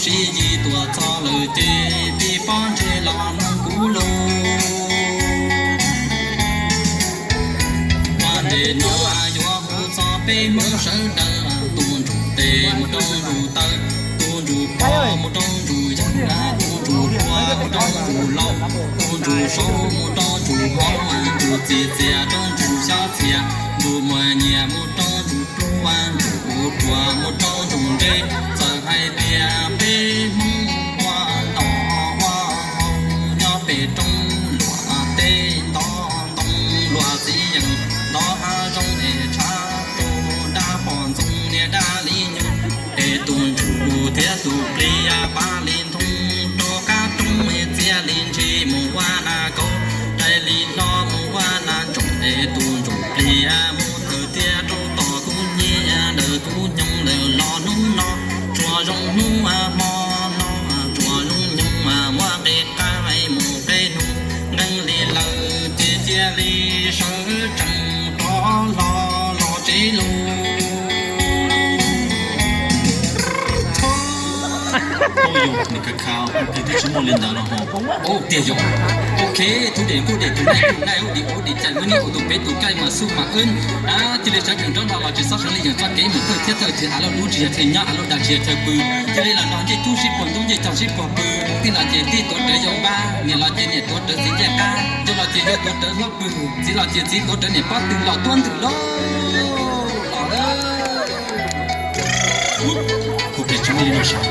Pib yig tuaj txog lawm ces pib pob ntseg los mloog kuv lus. Ua ntej no yuav hu txog peb Hmoob sawv daws, tus ntsuj tes mus rau ntsuj taw, tus ntsuj pog mus rau ntsuj yawg, tus ntsuj hluas mus rau ntsuj laus, tus ntsuj saud mus rau ntsuj hauv, tus txiv txias rau ntsuj xyob txias, ntsuj muaj nyias mus rau ntsuj pluag, ntsuj ruam mus rau ntsuj ntseg. Txawm hais tias peb Hmoob ua noj ua haus nyob pem roob luam teb, ntov ntoo luam txiv yeem, ntov hav zoov es tshav rau dab poj ntxoog niag dab li nyoog. Es tus ntsuj thiab tus plig pab li ntoo rau qab roob es txia li ntshis mus ua nas kaus, dai li hlo mus ua nas ntsoom. Es tus ntsuj plig mus thawm thiab rau tom kuv nyiaj ntawm kuv nyoog lawm los hnub no tsuas zoo hnub hmo no, tsuas zoo nyoog muaj nqe qab mus nqe hnub. Neeg li lawm ces cia li sawv tsees rov hlo los tsev lauj. Ua li ntawd los ho. Tiag yog. Ok, thub dem kuj dem tus naij kuj naij, ub dim ub dim cais, muaj nij ua tus pem tus kaij mas xub mas wb. Cia li sawv tsees rov hlo los tsis txhob sawv li yeem txoj kev mus thawj thiab thawj tsis hais lub lub tsis yog chaw nyob, hais lub dag tsis yog chaw pw. Cia li los nrog ncej tub sib puag ntub ncej cog sib puag pw. Tij los ces tij tuav rawv yau npab, niam los ces niam tuav rawv txiv ncej qab, yau los ces yau tuav rawv hlob pw, txiv los ces txiv tuav rawv niam pob tw los tuab ntwm lauj. Los lawm. Hu pes tseeb li no sav.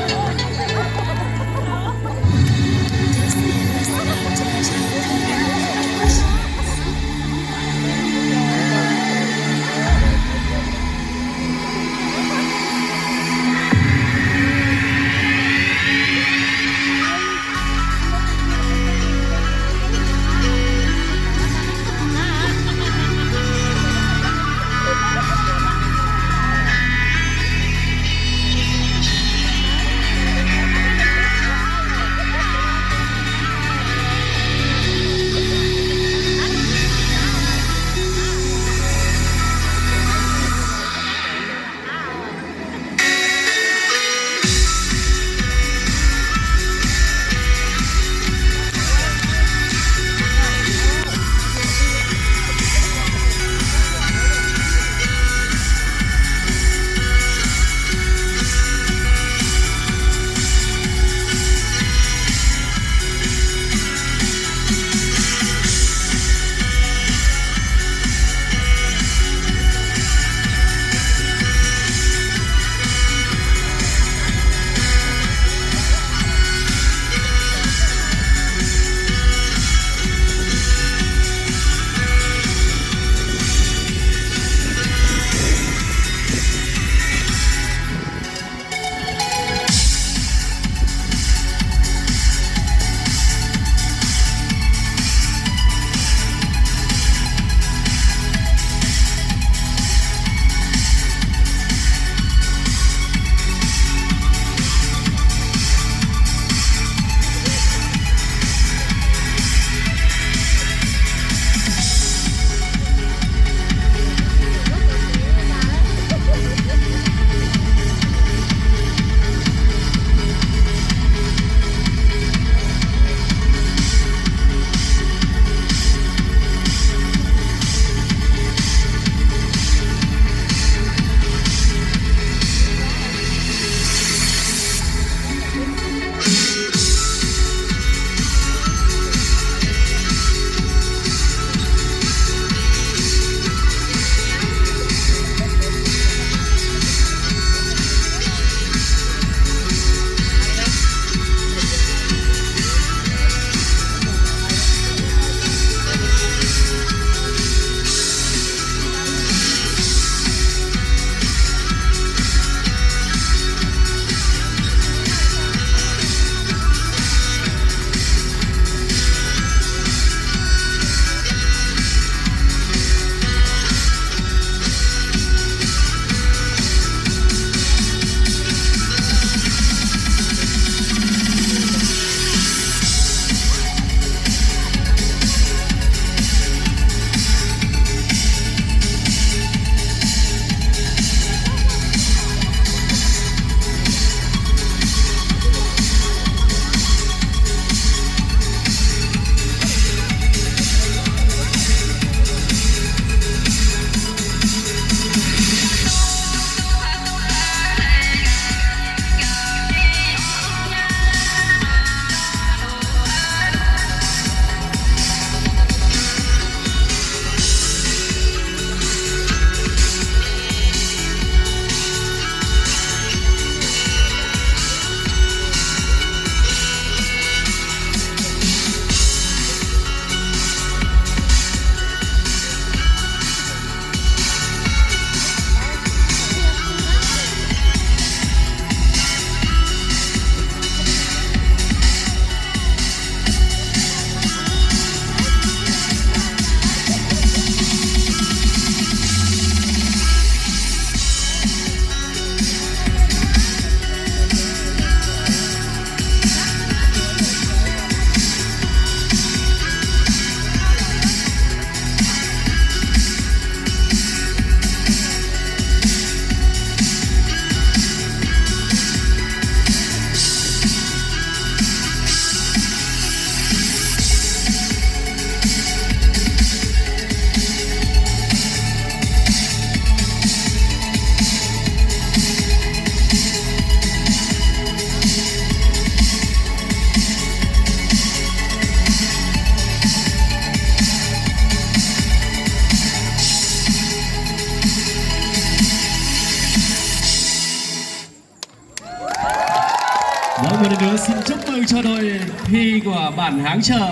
Vâng, một lần nữa xin chúc mừng cho đội thi của bản Háng Chợ.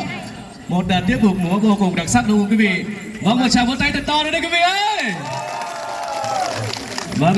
Một, à, tiết mục múa vô cùng đặc sắc đúng không quý vị? Vâng, một tràng vỗ tay thật to nữa đây quý vị ơi. Vâng.